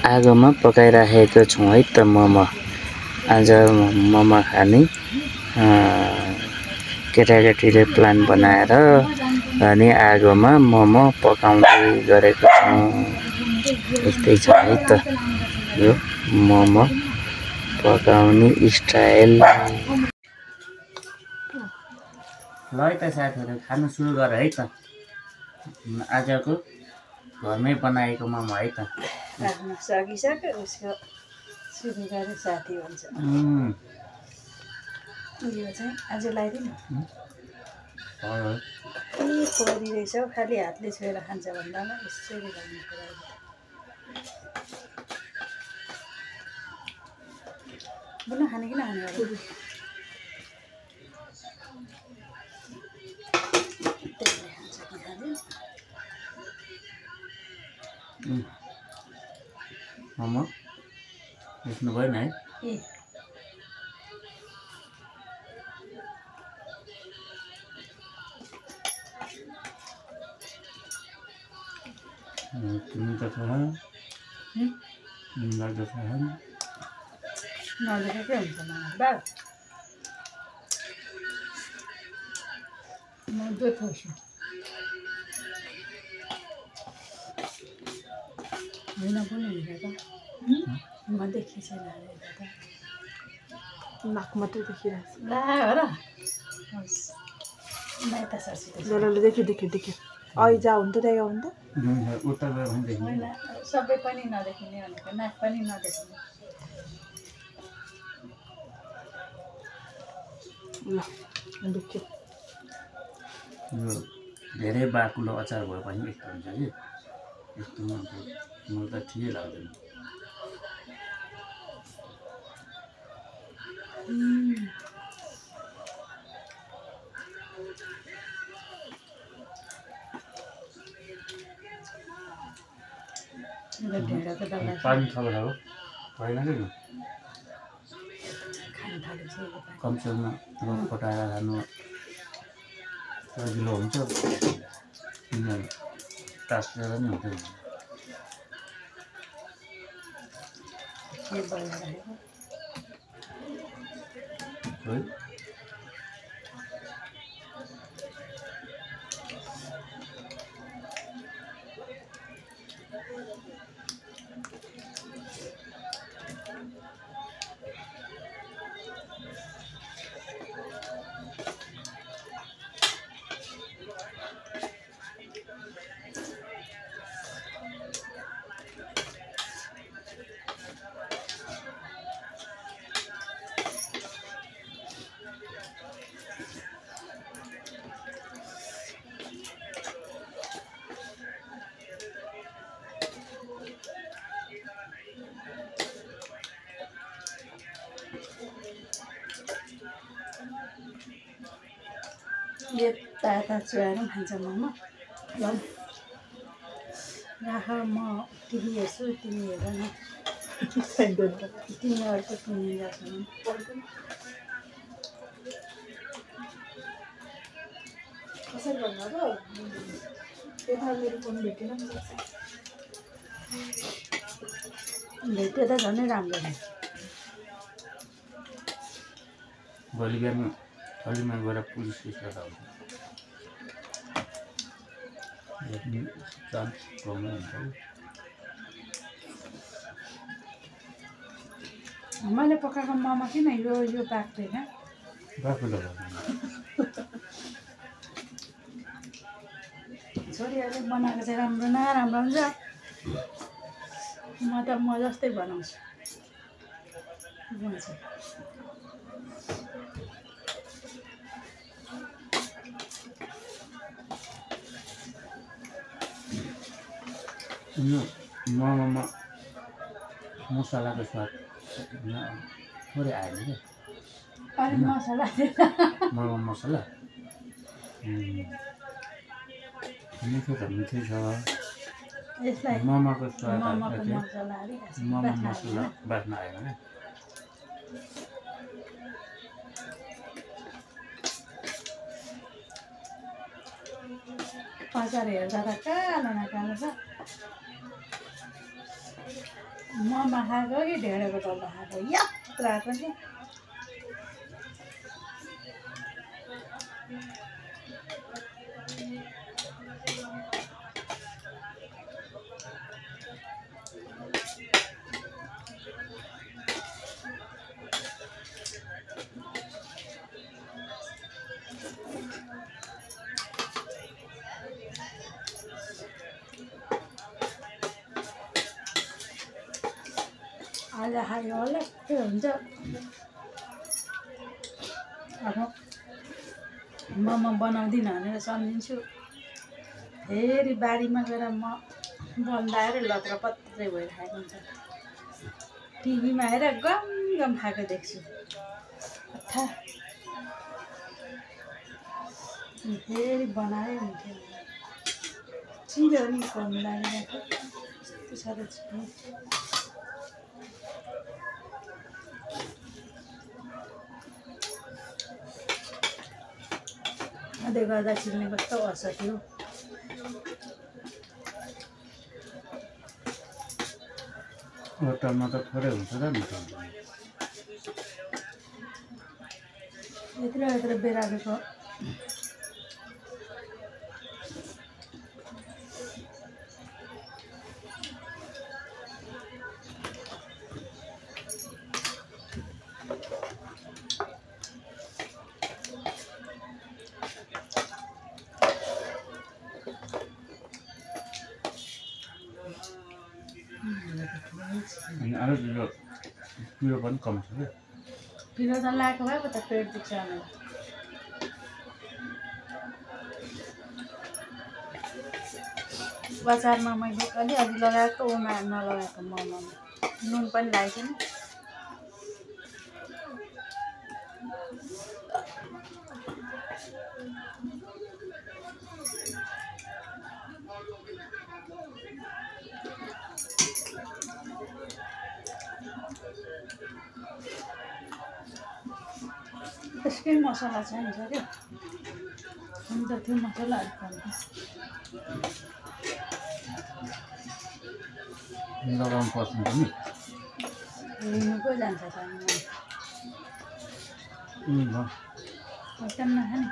आगोमा पकाइराखेको छौँ है त मोमो। आज मोमो खाने केटाकेटीले प्लान बनाएर अनि आगोमा मोमो पकाउँदै गरेको छौँ। यस्तै छ है त यो मोमो पकाउने स्टाइल। ल है त साथीहरू खानु सुरु गर है त। आजको घरमै बनाएको मोमो है त। सकिसक्यो उसको सुरु गरे साथी भन्छ। यो चाहिँ आज लगाइदिनु के खोरिरहेछ हौ, खालि हातले छोएर खान्छ भन्दामा यसरी लाग्ने कुरा। बुझ्नु खाने कि नखाने मोमो देख्नु भएन है? तिमी त खा, तिमीलाई त खा नदेखेकै हुन्छ बा। म दुध खाउँछु होइन पनि हुन्छ त। म देखेको छैन नाक मात्रै देखिरहेको छ। ला हो र माइत सर्छु देख्यो अहिले जा हुन्थ्यो त्यहाँ हुन्थ्यो। होइन सबै पनि नदेखिने भनेको नाक पनि नदेखिने। ल देख्यो यो धेरै बाक्लो अचार भए पनि यस्तो हुन्छ कि यस्तो मलाई त ठिकै लाग्दैन। पानी खाएको होइन कि कमसेकम रङ फटाएर खानु सजिलो हुन्छ। टास्सेर नि हुन्छ है। यता चुहाएर पनि खान्छ मोमो। ल राख म टिभी हेर्छु, तिमी हेर न। तिमी अर्को किन्ने गर्छ कसरी भन्नु र यता मेरो फोन भेटेन भेट्यो त झनै राम्रो छ। भोलि बिहान अलिमा गएर पुलिस केस गर्दा हुन्छ। चान्स कमै हुन्छ। मैले पकाएको मोमो किन यो पाक्दैन? छोरीहरूले बनाएको चाहिँ राम्रो न राम्रो हुन्छ। म जस्तै बनाउँछु। मोमोमा मसलाको स्वाद थोरै आएन क्या। मसला मोमो मसला मिठो त मिठै छ। मोमोको स्वाद मोमो मसला बाँच्न आएन क्या। अचार हेर्दा त कालो न कालो छ। ममा खाएको कि ढेँडोको डल्ला खाएको यात्रा आएको कि आज खायो होला के हुन्छ अब मोमो बनाउँदिनँ भनेर सम्झिन्छु फेरि बारीमा गएर म बनाएर लत्रपत्रै भएर खाएको हुन्छ टिभीमा आएर गम गम खाएको देख्छु अथा फेरि बनाए हुन्थ्यो चिलो नि कम लागिरहेको यस्तो साह्रो चिलो अझै गर्दा चिल्ने कस्तो असर थियो होटलमा त थोरै हुन्छ र मिठो यत्रो यत्रो बिरालोको अनि अरू पिरो पनि कम छ क्या पिरो त लगाएको भए पो त पेट दुख्छ हामीलाई अचारमा मैले अलिअलि लगाएको उमा नलगाएको मोमोमा नुन पनि लागेको छैन त्यसकै मसला चाहिन्छ क्या हुन्छ त्यो मसलाहरू खान्छ लगाउनु पर्छ नि लिनु पो जान्छ त एकदम नखाने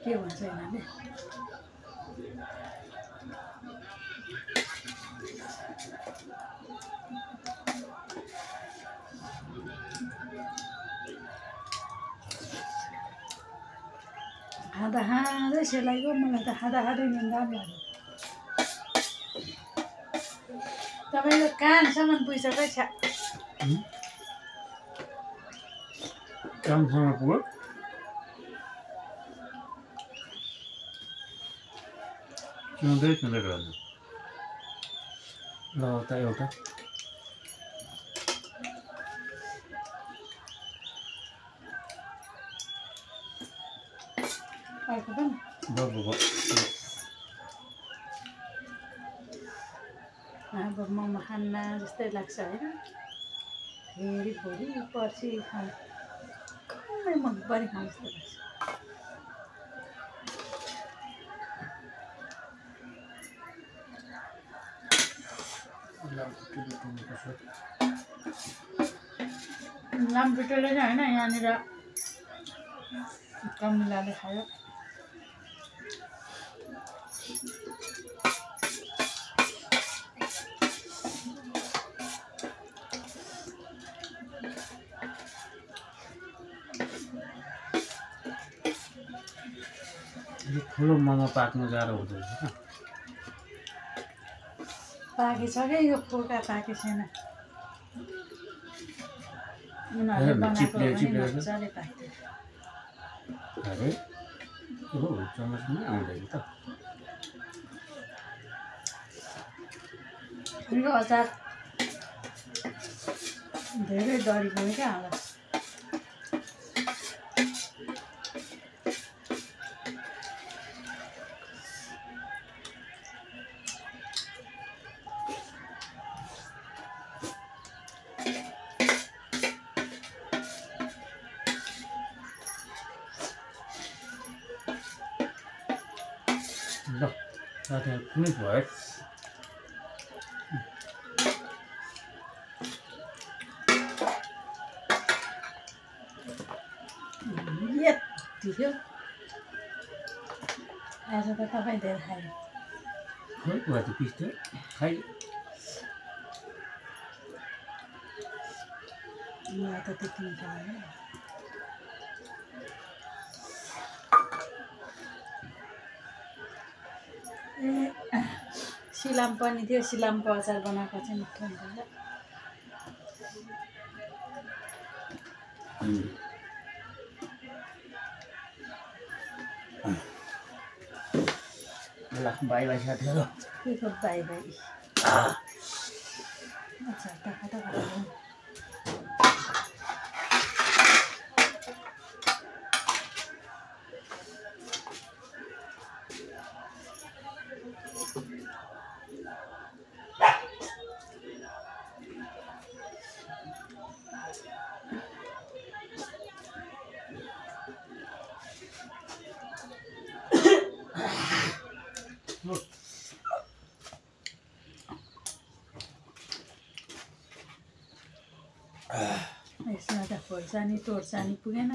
के भन्छ यिनीहरूले खाँदा खाँदै सेलाइको मलाई त खाँदा खाँदै निन्दा पनि लाग्यो तपाईँको कानसम्म पुगिसक्यो छ्या कामसँग पुग्यो चुँदै रहन्छ ल त एउटा अर्को पनि अब मोमो खान्न जस्तै लाग्छ होइन फेरि भोलि पर्सि खाउँ मनपरी खाउँ जस्तो लाग्छ लामपिटोले चाहिँ होइन यहाँनिर कमिलाले खायो ठुलो मोमो पाक्नु गाह्रो हुँदो रहेछ पाकेछ क्या यो पोका पाके छैन उनीहरूले बनाएको हो भने मजाले पाक्थ्यो अरे के हो चम्मचमै आउँदैन त यो अचार धेरै डढी गयो क्या होला ल साथीहरू कुनै भयो यति थियो आज त तपाईँ धेरै खायो खोइ भयो त पिस थियो खाइ मलाई त त्यति मिठो लाग्यो ए सिलाम पनि थियो सिलामको अचार बनाएको चाहिँ मिठो हुन्छ ल बाई बाई साथीहरू के को बाई बाई अच्छा टका टका यसमा त खोर्सानी तोर्सानी पुगेन